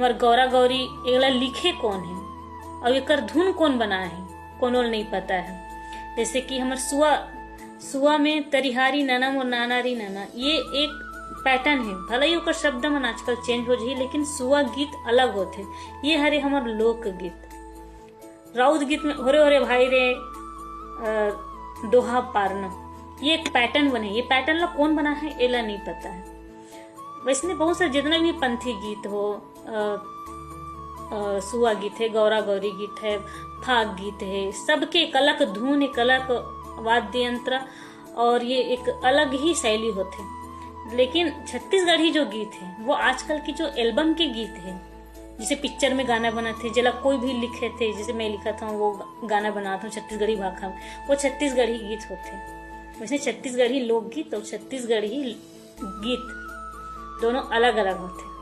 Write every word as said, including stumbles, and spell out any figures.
हमर गौरा गौरी एला लिखे कोन हे अउ एकर धुन कोन बनाए हे, कोनो ल नहीं पता है। जैसे कि हमर सुआ, सुआ में तरिहारी ननम और नानारी नना, ये एक पैटर्न है। भले ही ओकर शब्द मन आजकल चेंज हो जाही, लेकिन सुआ गीत अलग होथे। ये हरे हमर लोकगीत। राउत गीत में होरे होरे भाई रे, अ, दोहा पारना, ये एक पैटर्न बने। ये पैटर्न ला कोन बना है, एला नहीं पता है। वैसने बहुत सारे जितना भी पंथी गीत हो, अ, अ, सुआ गीत है, गौरा गौरी गीत है, फाग गीत है, सबके एक अलग धुन, एक अलग वाद्य यंत्र और ये एक अलग ही शैली होथे। लेकिन छत्तीसगढ़ी जो गीत है, वो आजकल की जो एल्बम के गीत है, जैसे पिक्चर में गाना बनाथे, जेला कोई भी लिखे थे, जैसे मैं लिखत हूँ, वो गाना बनात हूँ छत्तीसगढ़ी भाखा में, वो छत्तीसगढ़ी गीत होथे। वैसे छत्तीसगढ़ी लोकगीत और छत्तीसगढ़ी गीत दोनों अलग अलग होथे।